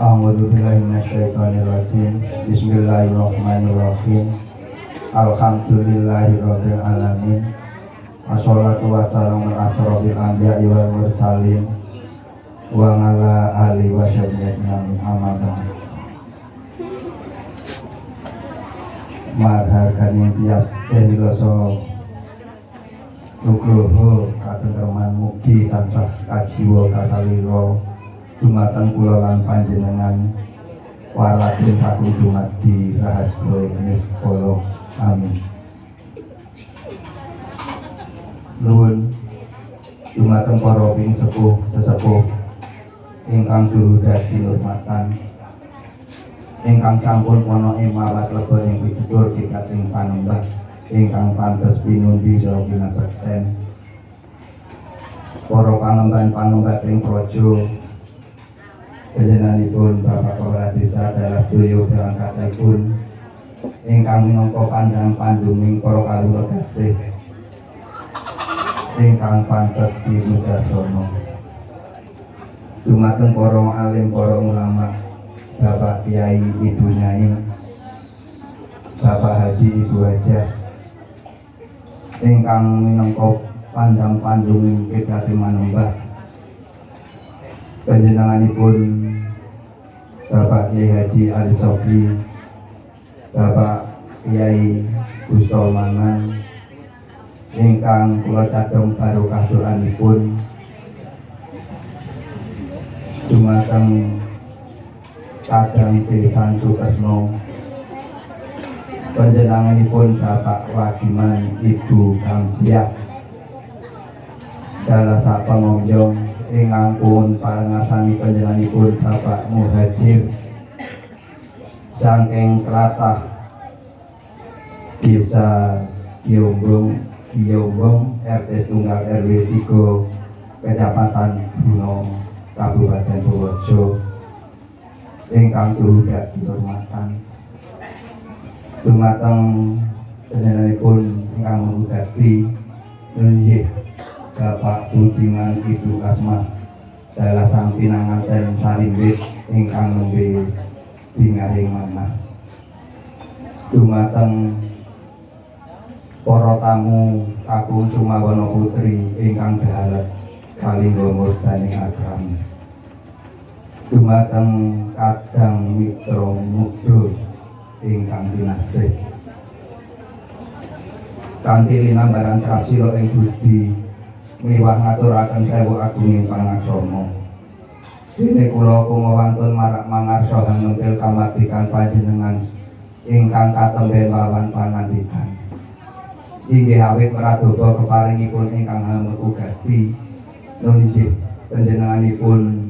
A'udzu billahi minasyaitonir rajim. Bismillahirrahmanirrahim. Alhamdulillahirabbil alamin. Wassalatu wassalamu ala asrofil anbiya'i wal mursalin wa ala alihi wa sahbihi ajma'in. Amma ba'd. Marharganing tias seniloso nugroho katentreman mugi tansah kajiwa kasalira dumateng kula lan panjenengan waladin sagung dumadi rahasga niskala. Amin. Nuwun dumateng para pinisepuh sesepuh ingkang duhu dadi hormatan ingkang sampun ana ing mawas lebon ing pitutur kiblat ing panembah ingkang pantes pinundi saha kinabekten para pangemban-pangembat ing praja panjenenganipun Bapak Kepala Desa dalah sedaya perangkatipun ingkang minangka pandang panduming para kawula gasih ingkang pantes sinudarsana dumateng para alim, para ulama, Bapak Kiai, Ibu Nyai, Bapak Haji, Ibu Hajah ingkang minangka pandang panduming kiblat manembah panjenenganipun Bapak Kiai Haji Ali Sofri, Bapak Kiai Gustol Manan ingkang kula cadhong barokah doanipun dumateng Kadang Besan Sukesno panjenenganipun Bapak Wagiman, Ibu Kamsiah dalah sak pangombyong ingkang pun parengasani panjenenganipun Bapak Muhajir saking tlatah Desa Giombong, Giombong RT Tunggal RW 3 Kecamatan Buno Kabupaten Purworejo ingkang tuhu dihormatan dumateng panjenenganipun ingkang mengugati nggih Bapak Budiman, Ibu Asma dalah sang pinanganten sarimbit ingkang nembe bingahing manah dumateng para tamu kakung Sumawana Putri ingkang daharet kalingga murdaning akrami dumateng kadang mitra muda ingkang kinasih kanthi linambaran trapsila ing budi miwah ngaturaken sewu agunging pangaksama. Dene kula kumawantun marak mangarsa hanempil kamardikan panjenengan ingkang katemben wawan pangandikan. Inggih awit pradoba keparingipun ingkang hameku gati nun inggih panjenenganipun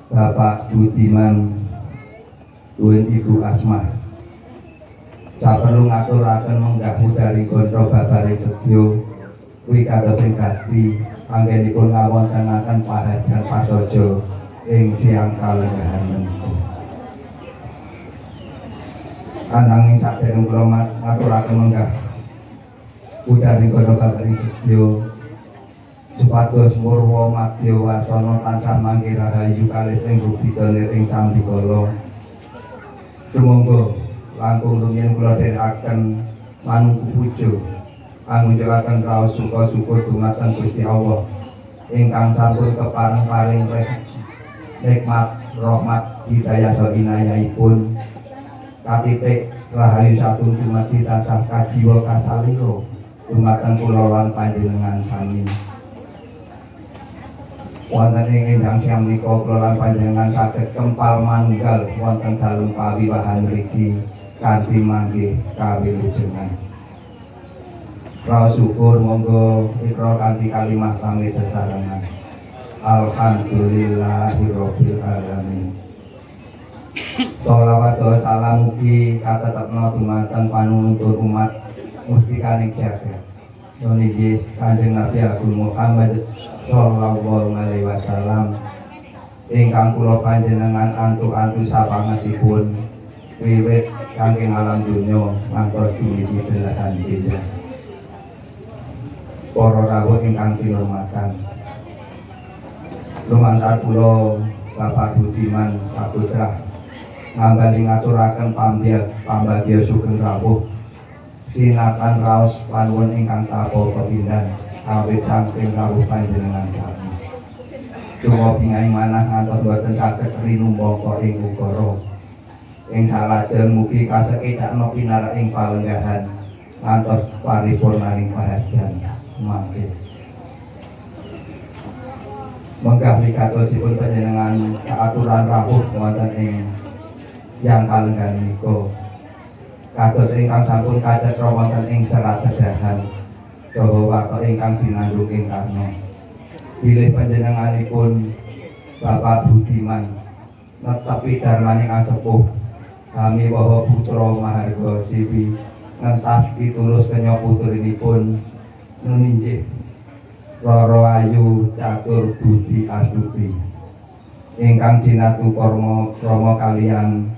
Bapak Budiman tuwin Ibu Asmah. Saperlu ngaturaken menggah mudharing gondro babaring sedya wikados ing gati anggenipun ngawontenaken paharjan prasaja ing siang kalenggahan menika. Ananging sadereng kula ngaturaken menggah mudharing gondro babaring sedya supados murwa madya wasana tansah mangke rahayu kalis ing rubida nir ing sambikala. Sumangga langkung rumiyin kula dherekaken manungku puja angunjukaken raos suka syukur dumateng Gusti Allah ingkang sampun kepareng paring nikmat rahmat hidayah saha inayahipun katitik rahayu satun dumadi tansah kajiwa kasalira dumateng kula lan panjenengan sami. Wonten ing enjang siang menika kula lan panjenengan saged kempal manunggal wonten dalem pawiwahan mriki kanthi manggih kawilujengan. Raos syukur monggo ikrar kanthi kalimah pamit sesarengan. Alhamdulillahirabbil alamin. Sholawat saha salam mugi katetepna dumateng panuntun umat mustikaning jagat. Niki Kanjeng Nabi Agung Muhammad sallallahu alaihi wasallam ingkang kula panjenengan antu-antu sapangetipun wiwit saking alam donya ngantos dumugi belahan dunya. Para rawuh ingkang kinurmatan, lumantar kula Bapak Budiman Saputra ngambali ngaturaken pambagya sugeng rawuh sinatan raos panuwun ingkang tapa pepindhan awit saking rawuh panjenengan sami. Cuma bingahing manah ngantos boten saged rinumbaka ing ukara. Ing salajeng mugi kasekecakna pinarak ing palenggahan ngantos paripurnaning paharjan mangke. Menggah wigatosipun panjenengan kaaturan rawuh wonten ing siang kalenggahan menika. Kados ingkang sampun kacetha wonten ing serat sedahan saha warta ingkang binandhung ing karna. Bilih panjenenganipun Bapak Budiman netepi darmaning asepuh kami waha putra maharga siwi ngentas pitulus kenya puturinipun nuninjih Roro Ayu Catur Budi Astuti ingkang jinatu karma krama kalian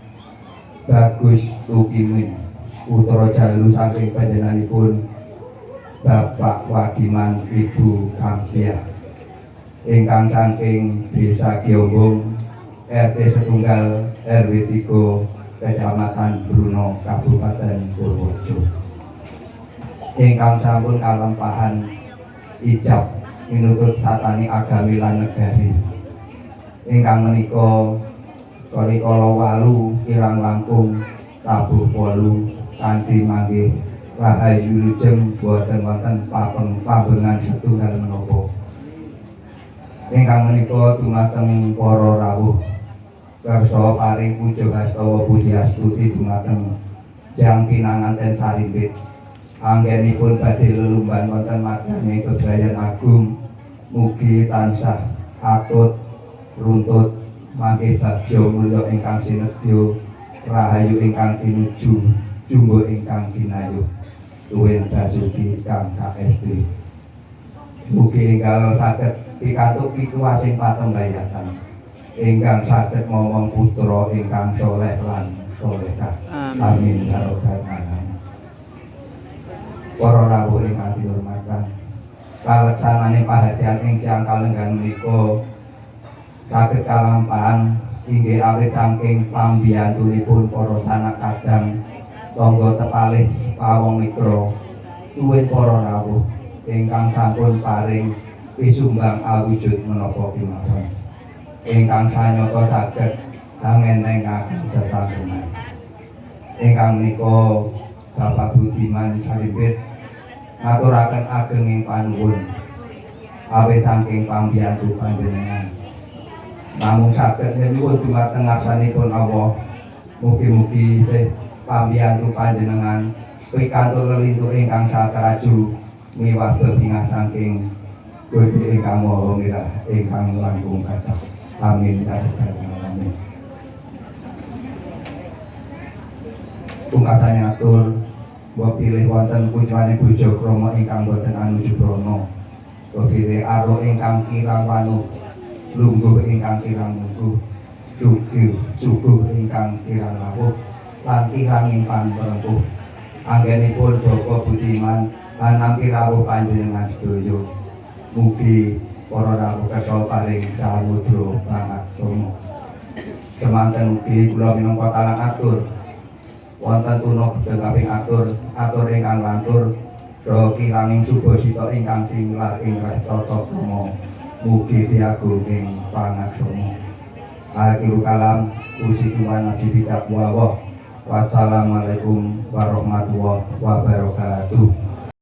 Bagus Tukimin putra jalu saking panjenenganipun Bapak Wagiman Ibu Kamsiah ingkang saking Desa Giombong RT Setunggal RW 3 Kecamatan Bruno Kabupaten Purworejo ingkang sampun kalampahan ijab miturut satani agami lan negari ingkang menika rikala walu kirang langkung tabuh wolu kanthi manggih rahayu wilujeng boten wonten pambengan setunggal menapa. Ingkang menika dumateng para rawuh kersa paring puja hastawa puji astuti dumateng jang pinanganten sarimbit anggenipun badhe lelumban wonten madyaning bebrayan agung mugi tansah atut runtut mangke bagya mulya ingkang sinedya rahayu ingkang tinuju jumbuh ingkang kinayuh tuwin basuki kang kaesti. Mugi enggal saged pikantuk pituwasing patembayatan ingkang saged momong putra ingkang soleh lan solehah. Amin ya rabbal alamin. Para rawuh ingkang kinurmatan, kaleksanane paharjan ing siang kalenggahan menika saged kalampahan inggih awit saking pambiyantunipun para sanak kadang tangga tepalih pawong mitra tuwin para rawuh ingkang sampun paring pisumbang awujud menapa kemawon ingkang sanyata saged angenengaken sesampunan. Ingkang menika Bapak Budiman Sarimbit ngaturaken agenging panuwun awit saking pambiyantu panjenengan. Namung saged nyuwun dumateng ngarsanipun Allah, mugi-mugi isih pambiyantu panjenengan pikantuk lelintur ingkang satraju miwah bebingah saking Gusti ingkang Maha Mirah ingkang langkung kathah. Amin ya rabbal alamin. Pungkasane atur mbok pilih wonten pucuane puja krama ingkang boten anuju prana. Mbok pilih aruk ingkang kirang wanuh, lungguh ingkang kirang lungguh, suguh ingkang kirang lawuh, lan kirang ingkang perempuh. Anggenipun Bapak Budiman lanampi rawuh panjenengan sedaya. Mugi para rawuh kersa paring samudra pangaksama. Semanten ugi kula minangka talang atur wonten tuna gedhong kaping atur, atur ingkang lantur saha kiranging subasita ingkang singlar ing reh tata krama. Mugi diagunging pangaksama. Akhirul kalam usikum wa nafsi bitaqwa. Wassalamualaikum warahmatullahi wabarakatuh.